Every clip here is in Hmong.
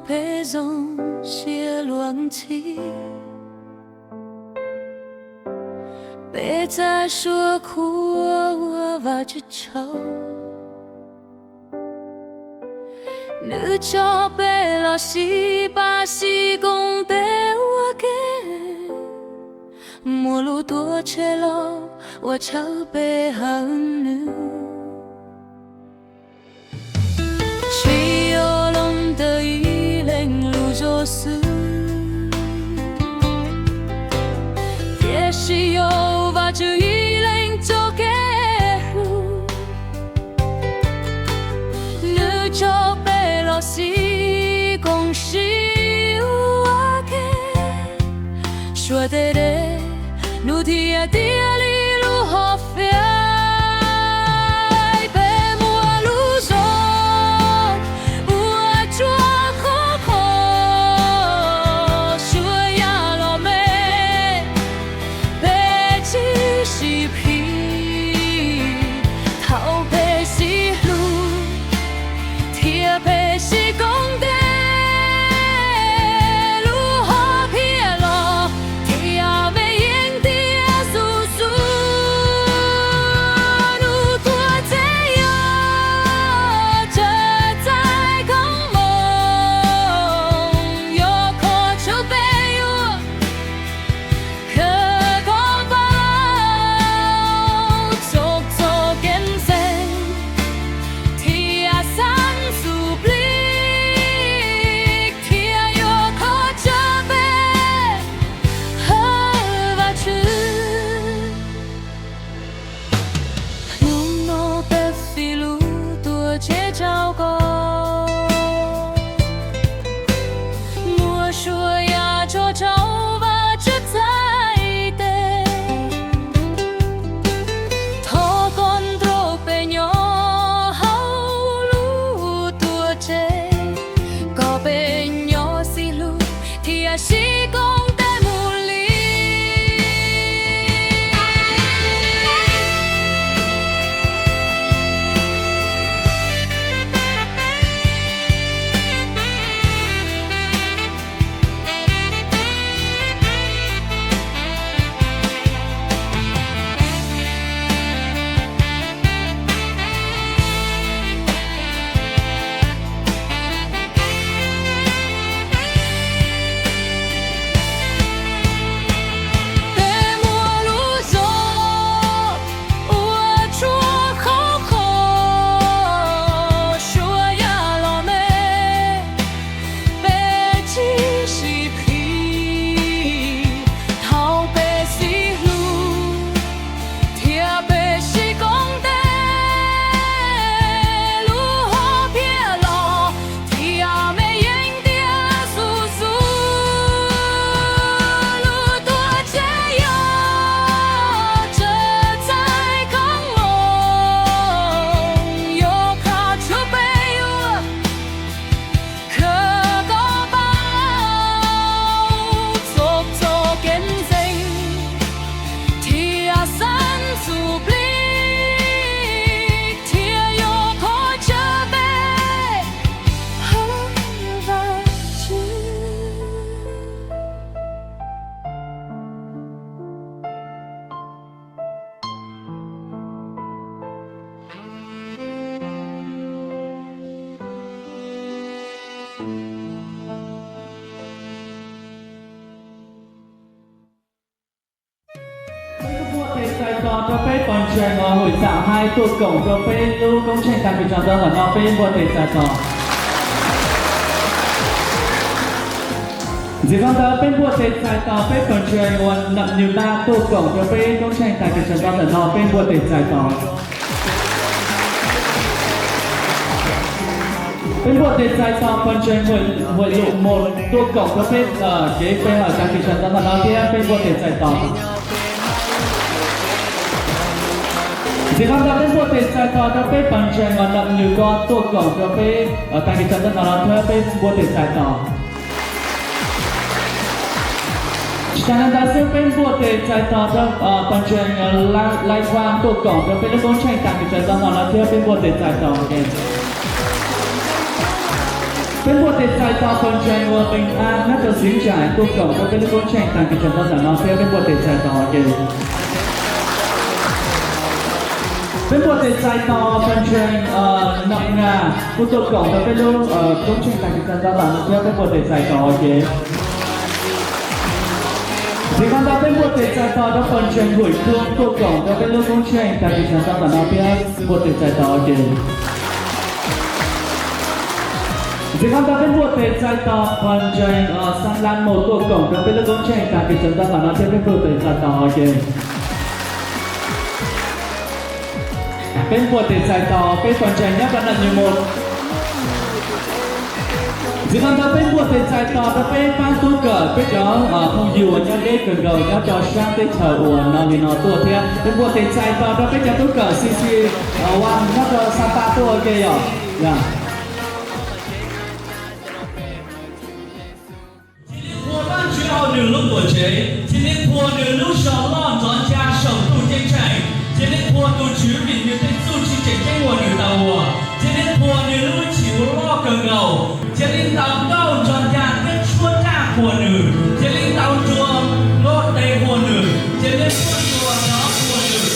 Peb zoo siab luag ntxhi, peb txav suav khuav ua Vajtswv tsaug. Nws tso peb los sib pab sib koom tes ua ke, muaj lub tuam tsev los uas tshawb peb hawm nws. Tsis yog loo tawm ib leeg lub zog xwb, tiam sis yog Vajtswv ib leeg txoj kev hlub. Nws tso peb los sib koom sib ua ke, suav tej dej num thiab tiav li lub hom phiaj. Peb muaj lub zog uas tsuas khov kho, suav yam los me, peb tsis sib plhis thaum peb sib hlub thiab peb sib koom tes. Lub hom phiaj los thiab me yeej tiav xu xu, nws tuaj txeeb yog txawj txais koob hmoov, yog qhov chaw peb yuav khawb koob hmoov, txog txoj kev ntxeev thiab xeeb xu plig, thiab yuav qhov chaw peb hawm Vajtswv. Hnub no peb fij lub tuam tsev rau koj, muab suav yam tso rau Vajtswv txhais tes. Thov koj nrog peb nyob hauv lub tuam tsev, kom peb nyob sib hlub thiab sib koom tes mus li. Peb muaj lub zog uas tsuas khov kho, suav yam los me, peb tsis sib plhis thaum peb sib hlub thiab peb sib koom tes. Lub hom phiaj los thiab me yeej tiav xu xu, lub tuam tsev yog txawj txais koob hmoov, yog qhov chaw peb yuav khawb koob hmoov, txog txoj kev ntxeev thiab xeeb xu plig, thiab yuav qhov chaw peb hawm Vajtswv. Peb npuaj tes txais tos rau peb pawg ntseeg uas hwm sam hais tuaj koom rau peb lub koob tsheej tag kis tsam ntawd ntawm no, peb npuaj tes txais tos. Ntxiv no ntawd peb npuaj tes txais tos peb pawg ntseeg uas nam nyug naj tuaj koom rau peb koob tsheej tag kis tsam ntawd ntawm no, peb npuaj tes txais tos. Peb npuaj tes txais tos pawg ntseeg Huam Lum Mos tuaj koom rau peb kev pe hawm tag kis tsam ntawd ntawm no thiab, peb npuaj tes txais tos. Ntxiv no ntawd peb npuaj tes txais tos rau peb pawg ntseeg uas nam nyug ko tuaj koom rau peb tag kis tsam ntawd ntawm no thiab, peb npuaj tes txais tos. Tsis tas li ntawd xwb, peb npuaj tes txais tos rau pawg ntseeg Laj Vaj tuaj koom rau peb lub koob tsheej tag kis tsam ntawd ntawm no thiab, peb npuaj tes txais tos. Peb npuaj tes txais tos pawg ntseeg uas Meej Ab nyob rau Xeev Tsais tuaj koom rau peb lub koob tsheej tag kis sawv ntxov tam no thiab, peb npuaj tes txais tos ua ke. Peb npuaj tes txais tos pawg ntseeg Nom Nas kuj tuaj koom rau peb lub koob tsheej tag kis sawv ntxov tam no thiab, peb npuaj tes txais tos ua ke. Tsis tas ntawd peb npuaj tes txais tos rau pawg ntseeg Huim Khoo tuaj koom rau peb lub koob tsheej tag kis sawv ntxov tam no thiab, npuaj tes txais tos ua ke. Tsis tas ntawd peb npuaj tes txais tos pawg ntseeg Xab Lab Mus tuaj koom rau peb lub koob tsheej tag kis sawv ntxov tam no thiab, peb npuaj tes txais tos ua ke. Peb npuaj tes txais tos peb pawg ntseeg nyob rau Nam Nyuj Mus. Tsis tas ntawd peb npuaj tes txais tos rau peb pab tub kawm, peb cov phooj ywg uas nyob deb kawg nkaus nyob rau sab teb chaws uas no li no tuaj thiab, peb npuaj tes txais tos rau peb cov tub kawm C C One nyob rau Xab Pas tuaj ua ke yom. Cia li qhuas Vajtswv hauv nws lub tuam tsev, cia li qhuas nws lub zog loj ntxov ncaj saum ntuj ceeb tsheej. Cia li qhuas tus Tswv vim nws tej txuj ci tseem ceeb uas nws tau ua. Cia li qhuas nws lub hwj chim uas loj kawg nkaus. Cia li ntaus nkauj ntxov ncaj thiab tshuab raj qhuas nws. Cia li ntaus nruas nkaus tes qhuas nws. Cia li muab nruas nrov qhuas nws.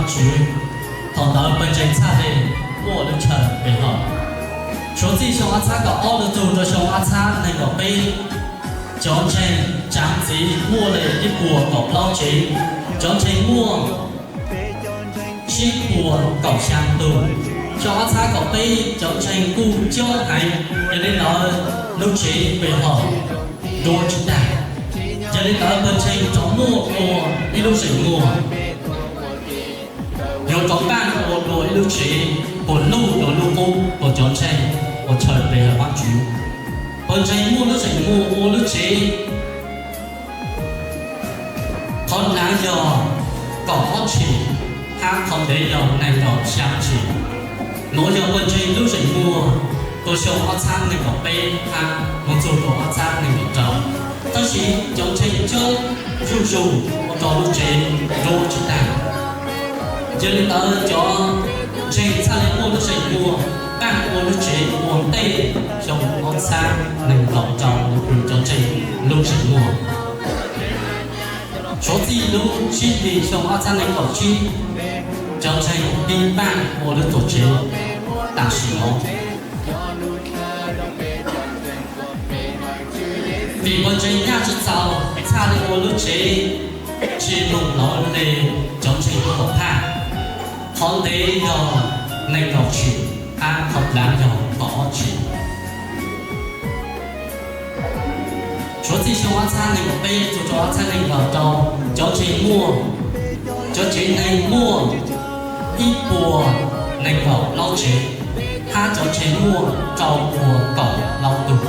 Tswv, thaum ntawd pawg ntseeg txhaj le muaj lub chaw pe hawm. Suav txij xyoo ob txhab kaum ob los txug rau xyoo ob txhab nees nkaum peb, cov ntseeg tsaav ntxiv muaj le ib puas kaum plaub tsev, cov ntseeg muaj tsib puas kaum xyaa tug. Xyoo ob txhab kaum peb cov ntseeg kuj coob heev, yog li ntawd lub tsev pe hawm nruab tsis tag. Yog li ntawd pawg ntseeg tau muaj ua ib lub zeem muag. Yuav rov npaaj ua dua ib lub tsev puas luj dua lub qub rua cov ntseeg uas chaw pe hawm Vaajtswv. Pawg ntseeg muaj lub zeem muag ua lub tsev qhov dlaav yog kaum ob tshim, hab qhov ntev yog neeg nkaum xyaa tshim. Nuav yog pawg ntseeg lub zeem muag rua xyoo ob txhab nees nkaum peb hab moog txug rua ob txhab nees nkaum rau. Tab sis cov ntseeg coob zuj zug ua rau lub tsev nruab tsis tag. Yog li ntawd cov ntseeg txhaj le muaj lub zeem muag npaaj ua lub tsev ua ntej xyoo ob txhab nees nkaum rau kws cov ntseeg lub zeem muag. Suav txij lub tsib hlis xyoo ob txhab nees nkaum tsib, cov ntseeg pib npaaj ua lub tuam tsev tam sim no. Vim pawg ntseeg nyaj tsi txaus txhaj le ua lub tsev tsi moog lawv le cov ntseeg tom thaj. Qhov ntev yog nees nkaum tshim hab qhov dlaav yog kaum ob tshim. Suav txij xyoo ob txhab nees nkaum peb txug rua ob txhab nees nkaum rau, cov ntseeg muaj, cov tsev neeg muaj ib puas nees nkaum plaub tsev, hab cov ntseeg muaj rau puas kaum plaub tug.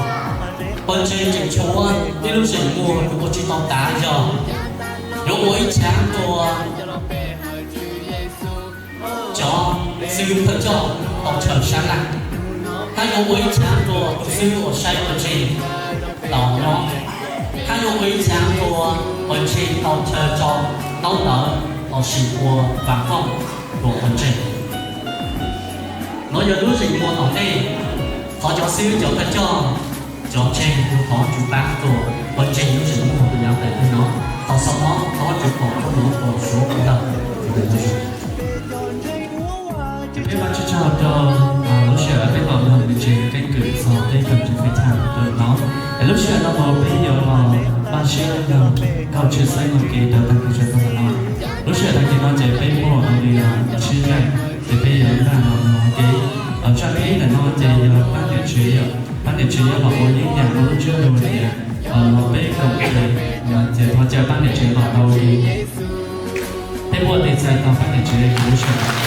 Pawg ntseeg tseem tshuav ib lub zeem muag kws ua tsi tau tav yog yuav ua ib tshaav rua cov xib hwb thawj coj tau chaw sab laj, hab yuav ua ib tshaav rua tus xib hwb uas saib pawg ntseeg tau nyob, hab yuav ua ib tshaav rua pawg ntseeg tau chaw tso ntaub ntawv lossis ua vaas fooj rua pawg ntseeg. Nuav yog lub zeem muag tom ntej, thov cov xib hwb cov thawj coj, cov ntseeg, thov Vajtswv paab rua pawg ntseeg lub zeem muag rua yaav tas tug no. Tau xav mob thov Vajtswv pom rua nuav rua Suav ntag. Peb Vajtswv tsaug rua lub sij hawm peb los mloog ntseeg keeb kwm txog peb pawg ntseeg Fij Thaj rua no. Es lub sij hawm no mus peb yuav los npaj siab mloog nkauj tshwj xeeb ua ke rua tag kis tshua tag no. Lub sij hawm tag kis no ces peb muaj ua li tsib zaaj ces peb yuav npaj los ua ke. Zaaj thib ib ntawm no ces yog pab niam tsev, pab niam tsev yuav los ua yeeb yam lub ntsiab lus tias los peb koom tes, ces thov caw pab niam tsev los tau li. Peb muaj tes txais tau pab niam tsev lub sij hawm.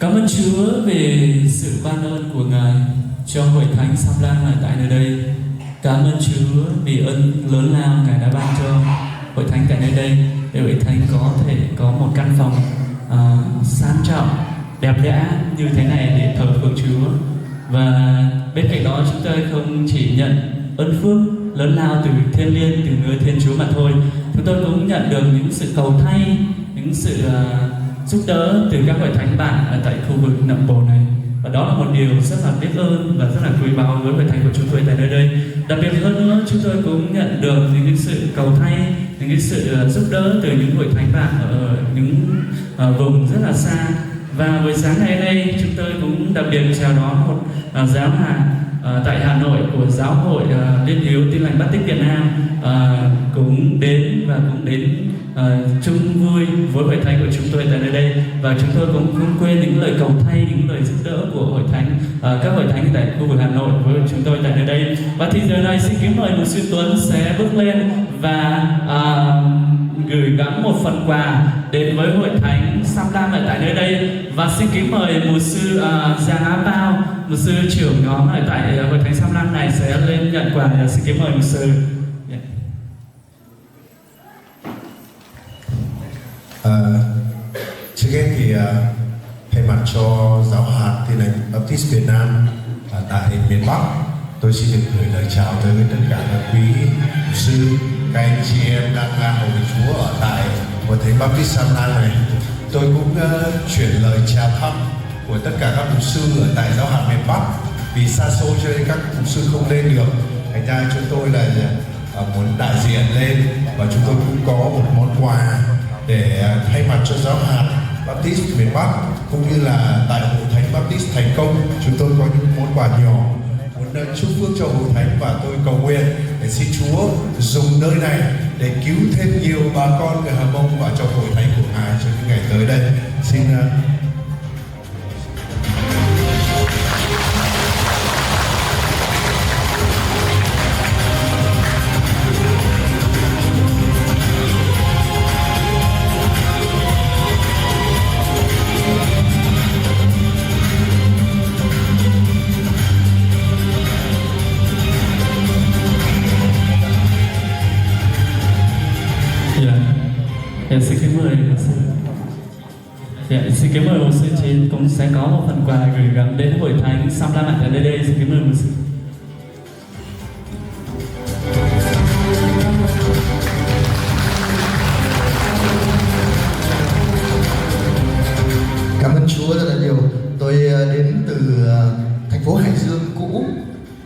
Cảm ơn Chúa về sự ban ơn của Ngài cho Hội Thánh Sam Lang ở tại nơi đây. Cảm ơn Chúa vì ơn lớn lao Ngài đã ban cho Hội Thánh tại nơi đây, để Hội Thánh có thể có một căn phòng, à, sang trọng, đẹp đẽ như thế này để thờ phượng Chúa. Và bên cạnh đó, chúng tôi không chỉ nhận ơn phước lớn lao từ thiêng liêng từ nơi Thiên Chúa mà thôi, chúng tôi cũng nhận được những sự cầu thay, những sự, à, giúp đỡ từ các hội thánh bạn ở tại khu vực Nậm Pồ này. Và đó là một điều rất là biết ơn và rất là quý báu với hội thánh của chúng tôi tại nơi đây. Đặc biệt hơn nữa, chúng tôi cũng nhận được những cái sự cầu thay, những cái sự, ờ, giúp đỡ từ những hội thánh bạn ở những, ờ, vùng rất là xa. Và buổi sáng ngày hôm nay, chúng tôi cũng đặc biệt chào đón một, ờ, giáo hạt, ờ, tại Hà Nội của Giáo hội, ờ, Liên hiếu Tin lành Baptist Việt Nam, ờ, cũng đến và cũng đến, ờ, chung vui với hội thánh của chúng tôi tại nơi đây. Và chúng tôi cũng không quên những lời cầu thay, những lời giúp đỡ của hội thánh, ờ, các hội thánh tại khu vực Hà Nội với chúng tôi tại nơi đây. Và thì giờ này xin kính mời mục sư Tuấn sẽ bước lên và, à, gửi gắm một phần quà đến với hội thánh Sam Lam ở tại nơi đây. Và xin kính mời mục sư, à, Giàng Á Pao, mục sư trưởng nhóm ở tại, à, hội thánh Sam Lam này sẽ lên nhận quà. Dạ, xin kính mời mục sư. Ờ, trước hết thì, ờ, thay mặt cho Giáo hội Tin lành Baptist Việt Nam, ờ, tại miền Bắc, tôi xin được gửi lời chào tới tất cả các quý mục sư, các anh chị em đang, đang hầu việc Chúa ở tại Hội Thánh Baptist Sam Lam này. Tôi cũng, ờ, chuyển lời chào thăm của tất cả các mục sư ở tại Giáo hội miền Bắc. Vì xa xôi cho nên các mục sư không lên được. Thành ra chúng tôi là, à, muốn đại diện lên và chúng tôi cũng có một món quà để, à, thay mặt cho Giáo hội Baptist miền Bắc cũng như là tại Hội Thánh Baptist Thành Công, chúng tôi có những món quà nhỏ muốn, à, chúc phước cho Hội Thánh và tôi cầu nguyện để xin Chúa dùng nơi này để cứu thêm nhiều bà con người Hmông vào trong Hội Thánh của Ngài trong những ngày tới đây. Xin, à, Dạ. Dạ, xin kính mời mục sư. Dạ, xin kính mời mục sư Chiến cũng sẽ có một phần quà gửi gắm đến hội thánh Sam Lam Mạn Thẻ Đê Đê. Xin kính mời mục sư. Cảm ơn Chúa rất là nhiều. Tôi, ờ, đến từ, ờ, thành phố Hải Dương cũ,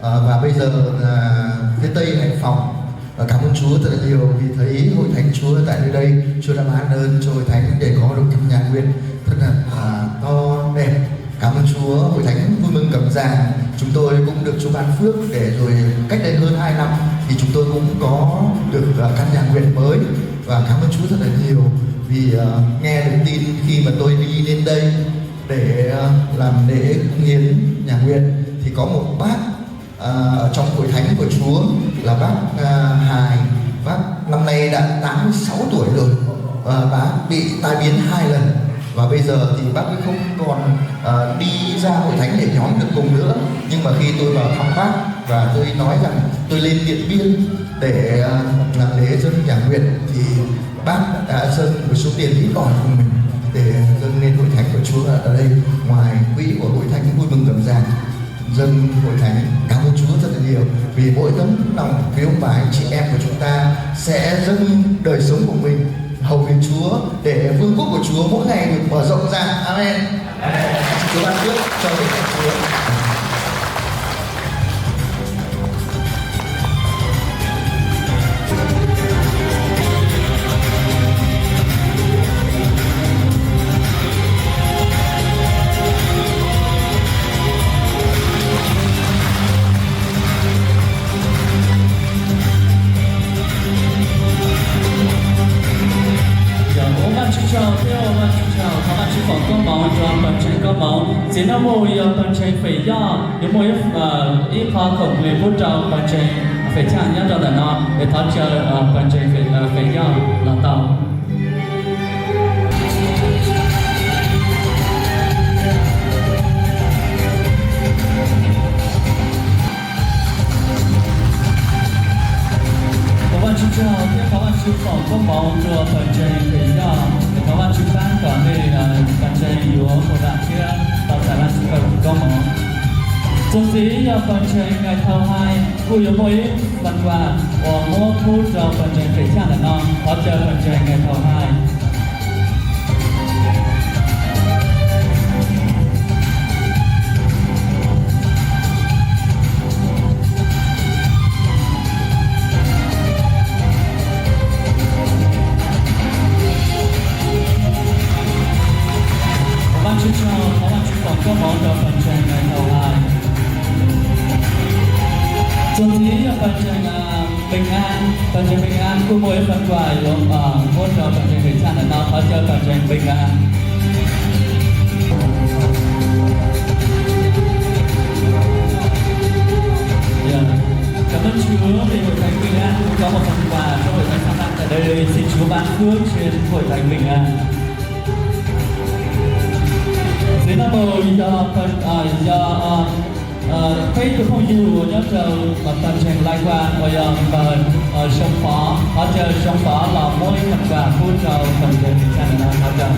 ờ, và bây giờ là phía Tây Hải Phòng. Ờ, cảm ơn Chúa thật là nhiều vì thấy hội thánh Chúa tại nơi đây, Chúa đã ban ơn cho hội thánh để có được căn nhà nguyện thật là, à, to đẹp. Cảm ơn Chúa, hội thánh Vui Mừng Cẩm Giàng, chúng tôi cũng được Chúa ban phước để rồi cách đây hơn hai năm thì chúng tôi cũng có được, à, căn nhà nguyện mới. Và cảm ơn Chúa thật là nhiều vì, à, nghe được tin khi mà tôi đi lên đây để, à, làm lễ cúng hiến nhà nguyện thì có một bác, à, ở trong hội thánh của Chúa là bác, à, Hài. Bác năm nay đã tám mươi sáu tuổi rồi. Và bác bị tai biến hai lần. Và bây giờ thì bác ấy không còn, à, đi ra hội thánh để nhóm được cùng nữa. Nhưng mà khi tôi vào thăm bác và tôi nói rằng tôi lên Điện Biên để, à, làm lễ dâng nhà nguyện thì bác đã dâng một số tiền ít ỏi của mình để dâng lên hội thánh của Chúa ở đây, ngoài quỹ của hội thánh Vui Mừng Cẩm Giàng. Dân hội thánh cảm ơn Chúa rất là nhiều vì mỗi tấm lòng quý ông bà anh chị em của chúng ta sẽ dâng đời sống của mình hầu việc Chúa để vương quốc của Chúa mỗi ngày được mở rộng ra. Amen. Amen. Xin Chúa ban phước cho hội thánh Chúa. Yog ua Vaj Tswv tsaug thiab ua Vaj Tswv tsaug, thov Vaj Tswv foom koob hmoov rau pawg ntseeg koob hmoov. Txiv Nraug Mus yog pawg ntseeg Fem Yoj, yuav muaj ib, ib qho khoom plig pub rau pawg ntseeg Fem Chaj nyob rau ntawm no, es thov caw pawg ntseeg Fem Yoj los tau. Tus ntxiv yog pawg ntseeg Ngais Thau Hais kuj yuav muaj ib phần quà uas muab pub rau pawg ntseeg Fem Chaj ntawm no, thov caw pawg ntseeg Ngais Thau Hais. Ua Vajtswv tsaug, thov Vajtswv foom koob hmoov rau pawg ntseeg Ngais Thau Hais. Tus ntxiv yog pawg ntseeg Bình An, pawg ntseeg Bình An kuj muaj ib phần quà yuav muab rau pawg ntseeg Fem Chaj ntawm no, thov caw pawg ntseeg Bình An. Cảm ơn Chúa vì hội thánh Bình An cũng có một phần quà cho hội thánh Satan tại đây. Xin Chúa ban phước trên hội thánh Bình An. Ntxiv no mus yog, yog peb tus phooj ywg uas nyob rau pawg ntseeg Lai Kuam uas yog pawg Xyooj Fov, thov caw Xyooj Fov los muab ib phần quà pub rau pawg ntseeg Fem Chaj ntawm no, thov caw.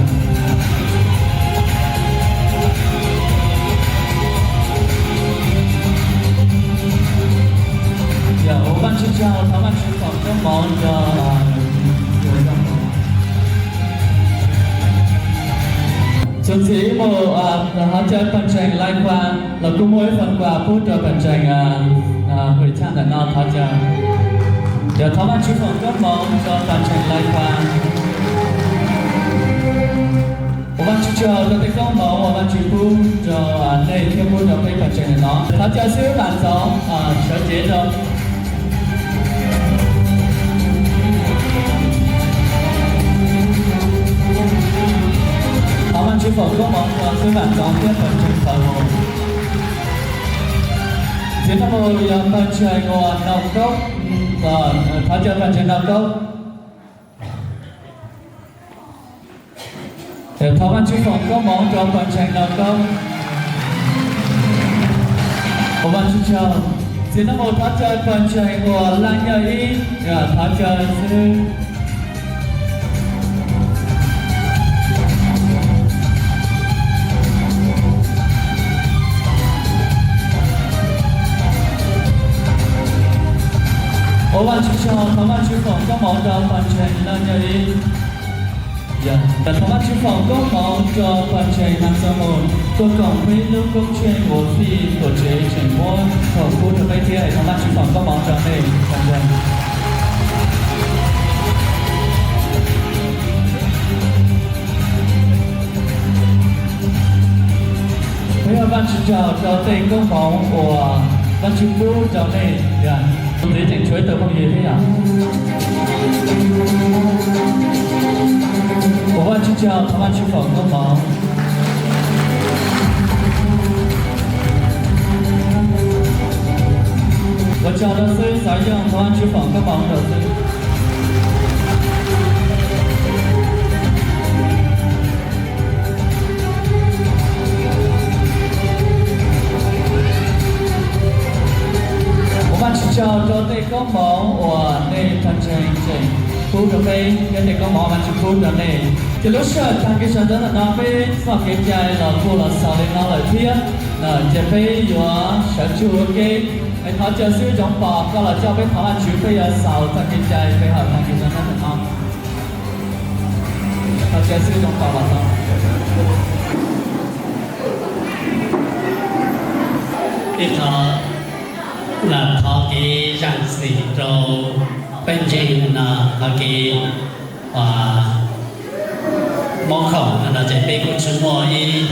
Yog ua Vajtswv tsaug, thov Vajtswv foom koob hmoov rau. Tus ntxiv mus, thov caw pawg ntseeg Lai Kuam los kuj muaj ib phần quà pub rau pawg ntseeg Fem Chaj ntawm no, thov caw. Yog thov Vajtswv foom koob hmoov rau pawg ntseeg Lai Kuam. Ua Vajtswv tsaug rau tej koob hmoov uas Vajtswv pub rau nej thiab pub rau peb pawg ntseeg ntawm no. Thov caw xib hwb Vam Ntxoov sawv cev rau. Thov Vajtswv foom koob hmoov rau xib hwb Vam Ntxoov thiab pawg ntseeg Pawg Hus. Ntxiv no mus yog pawg ntseeg uas Nau Koob, thov caw pawg ntseeg Nau Koob. Thov Vajtswv foom koob hmoov rau pawg ntseeg Nau Koob. Ua Vajtswv tsaug. Ntxiv no mus thov caw pawg ntseeg uas Laj Nyob Ib, thov caw xib hwb. Ua Vajtswv tsaug, thov Vajtswv foom koob hmoov rau pawg ntseeg Laj Nyob Ib. Thov Vajtswv foom koob hmoov rau pawg ntseeg Nab Xab Mus tuaj koom peb lub koob tsheej ua fij tuam tsev tseem muab thaum pub rau peb thiab, thov Vajtswv foom koob hmoov rau nej pawg ntseeg. Peb ua Vajtswv tsaug rau tej koob hmoov uas Vajtswv pub rau nej. Tus ntxiv tseem tshuav ib tug phooj ywg thiab yom. Ua Vajtswv tsaug, thov Vajtswv foom koob hmoov. Ua tsaug rau xib hwb Xav Yooj, thov Vajtswv foom koob hmoov rau xib hwb. Ua Vajtswv tsaug rau tej koob hmoov uas nej pawg ntseeg tseem pub rau peb thiab tej koob hmoov Vajtswv pub rau nej. Ces lub sij hawm tag kis sawv ntxov ntawm no peb txoj kev cai los kuj los xaus li no lawm thiab, ces peb yuav sawv tsuag ua ke. Es thov caw xib hwb Zoov Pom koj los coj peb thov Vajtswv, peb yuav xaus txoj kev cai pe hawm tag kis sawv ntxov ntawm no. Thov caw xib hwb Zoov Pom los tau. Ib qho, thov kev zam txim rau pawg ntseeg no, thov kev muab khoom no ces peb kuj tsis muaj ib,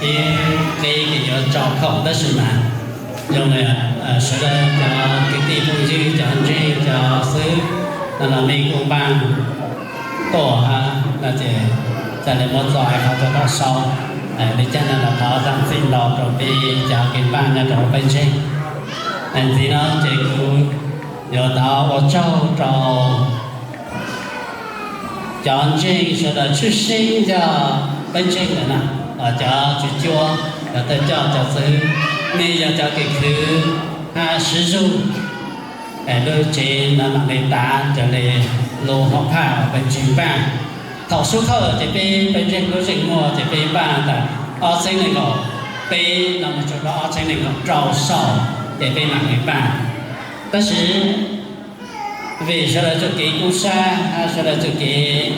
ib qeb kev yuav tso khoom tab sis mas zoo li sawv daws cov kwv tij phooj ywg, cov ntseeg, cov xib hwb no los mej kuj npaj tuaj no ces ca le muab txo qhov rau toj saub. Li cas no los thov zam txim ntau rau peb cov kev npaj nyob rau pawg ntseeg. Ntxiv no ces kuv yuav thov ua tsaug rau cov ntseeg sawv daws tshwj xeeb coj pawg ntseeg lawm na, cov tswv cuab, cov tawj coj, cov xib hwb, nej yog cov kev khwv hab sib zug es lub tsev no mam li tav raws li lub hom phaj uas pawg ntseeg npaj. Thaum xub thawj ces peb pawg ntseeg lub zeem muag ces peb npaj ntawm ob txhiab nees nkaum Peb no mus txog rau ob txhiab nees nkaum rau saum ces peb mam li npaj. Tab sis vim sawv daws txoj kev kub sab, sawv daws txoj kev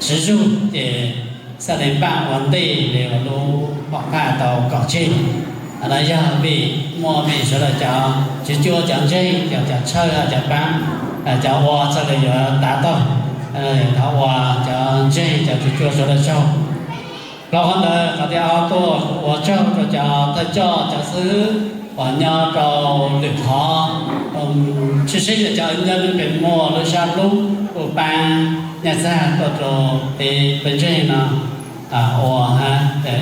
siv zug ces txhaj li npaj ua ntej li lub pom phaj tau kom tseg. Qhov no yog vim muaj vim sawv daws cov tswv cuab cov ntseeg cov cov tshawj cov paab, cov ua txhaj li yuav tav tau, thov ua cov ntseeg cov tswv cuab sawv daws tsaug. Rau qhov ntawd qhov thib ob tuaj ua tsaug rau cov thawj coj cov xib hwb uas nyob rau lwm qhov, tshwj xeeb yog cov nyob pem muaj lub sab hlub kuj paab nyaj txag tuaj rau peb pawg ntseeg no ua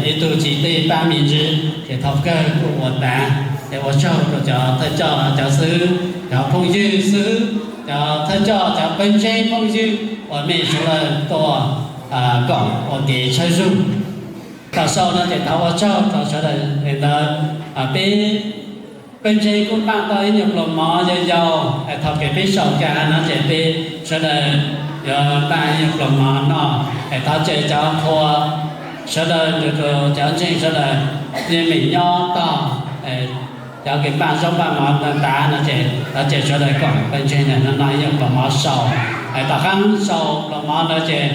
ib tug txiv tij paab me ntsis ces thaum kawg kuj ua tav. Ces ua tsaug rau cov thawj coj cov xib hwb, cov phooj ywg xib hwb, cov thawj coj cov pawg ntseeg phooj ywg uas mej sawv daws tuaj koom ua kev tshawb zug. Tom sau no ces thov ua tsaug rau sawv daws li ntawd. Peb pawg ntseeg kuj npaj tau ib nyuag pluas mov yau yau, thaum kev peb sau ka no ces peb sawv daws yuav npaj ib nyuag pluas mov noj. Es thov ces cov qhua sawv daws, cov ntseeg sawv daws, yeej meem nyob tog, cov kev npaj zaub npaj mov tav no ces thov ces sawv daws koom pawg ntseeg no noj ib nyuag pluas mov sau. Es tom qaab sau pluas mov ntawd ces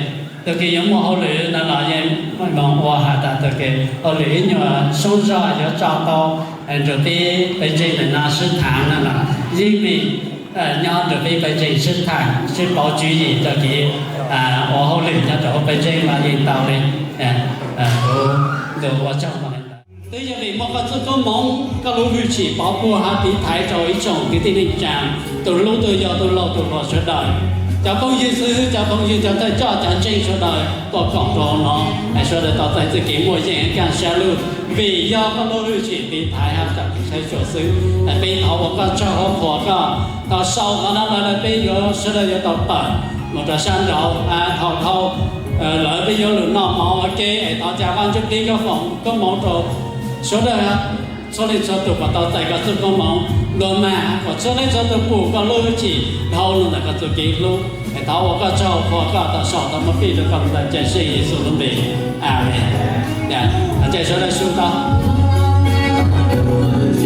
tug kws yuav muaj hauj lwm no los yeej muaj moog ua has tas tug kws hauj lwm ib nyuag soob zog yuav tso tau nrug peb pawg ntseeg ntawm no sib tham no los yeej meem nyob nrug peb pawg ntseeg sib tham sib pauv tswv yim txoj kev ua hauj lwm nyob rau hauv pawg ntseeg los yeej tau li. Kuv ua tsaug no. Twb yog vim muaj koj txuj koob moov, koj lub hwj chim pov puag hab tiv thaiv rau ib tsoom kwv tij neej tsaa, tus hlub tus yau tus laug tus hluas sawv daws, cov phooj ywg xib hwb, cov phooj ywg cov thawj coj cov ntseeg sawv daws tuaj koom rau no, sawv daws tau txais txoj kev muaj yeej kaaj sab lug. Vim yog koj lub hwj chim tiv thaiv hab tsom saib xyuas xwb. Peb thov ua koj tsaug hab qhuas koj. Tau sau qhov no lawm peb yuav sawv daws yuav tau tawm mus rau sab nraud. Thaum dhau lawm peb yuav lug noj mov ua ke, es thov ca Vaajtswv plig koj foom koob moov rau sawv daws txhua leej txhua tug puas tau txais koj txuj koob moov, luag mag puas txhua leej txhua tug pum koj lub hwj chim dhau lug ntawm koj txuj kev hlub. Es thov ua koj tsaug qhuas koj tau sau tau muab pib rau koj lub npe, Yexus lub npe, amees. Ces sawv daws su tau. Tus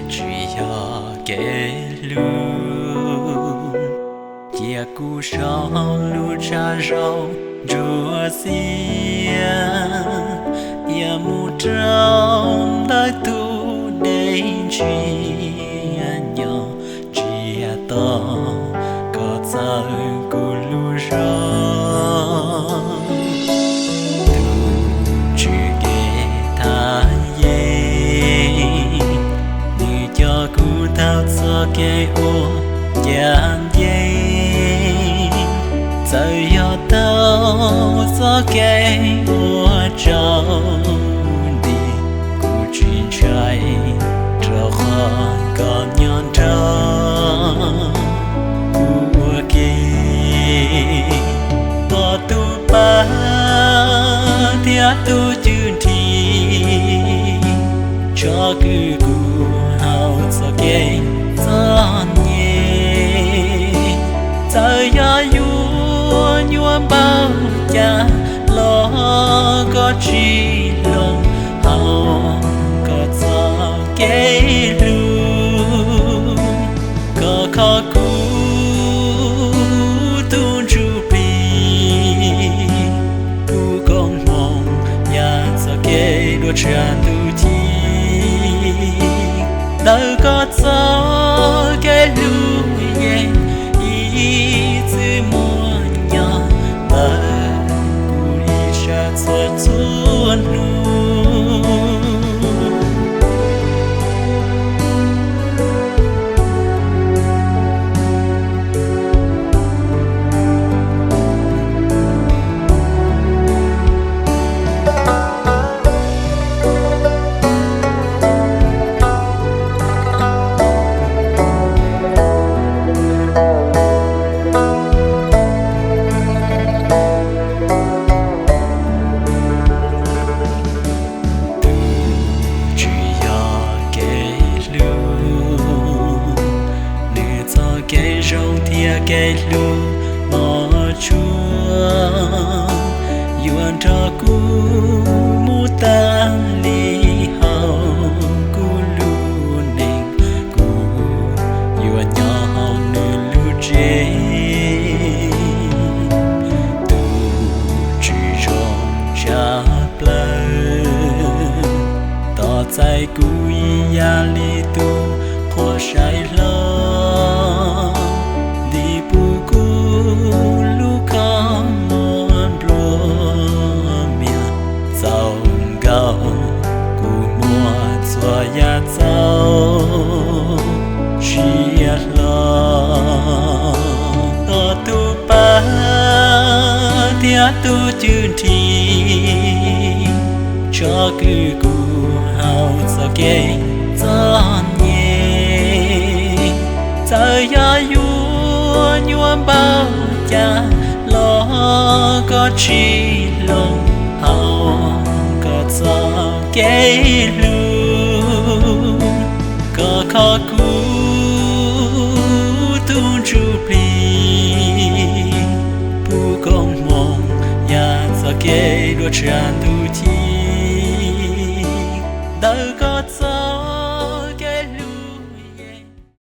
Tswv yog kev hlub, cia kuv sau lub tshav zaum ntsuab xiab, thiab mus rau ntawm tus dej ntsia nyob, tsiaj to kom txhawb kuv lub zog. Tus Tswv kev thaj yeeb, nws coj kuv taug txoj kev uas ncaj ncees. Txawm yog taug txoj kev uas tsaus nti, kuv tsis ntshai, rau qhov koj nyob nrog kuv ua ke. Koj tus pab thiab tus cwj nrhiav, tsom kwm kuv hauv txoj kev txom nyem. Txawm yog yuav nyuaj npaum cas los koj tsis hloov, hauv koj txoj kev hlub, koj kho kuv tus ntsuj plig. Kuv koob hmoov yog txoj kev dua tshiab ntuj ci, ntawm koj txoj kev hlub yeej Kev zoo thiab kev hlub mos tshua yuav nrog kuv mus tag li hauv kuv lub neej. Kuv yuav nyob hauv nws lub tsev, tus tswv zoo tshaj plaws. Tos txais kuv ib yam li tus qhuab saib hlo, ntim pub kuv lub kho muag nplua mias. Txaus nkaus kuv muaj txhua yam txaus siab hlo. Tos tus pab thiab tus cwj nrhiav tso kwv kuv hauv txoj kev txom nyem. Txawm yog yuav nyuaj npaum cas los koj tsis hloov hauv koj txoj kev hlub. Koj kho kuv tus ntsuj plig, pub koob hmoov yam txoj kev dua tshiab ntuj.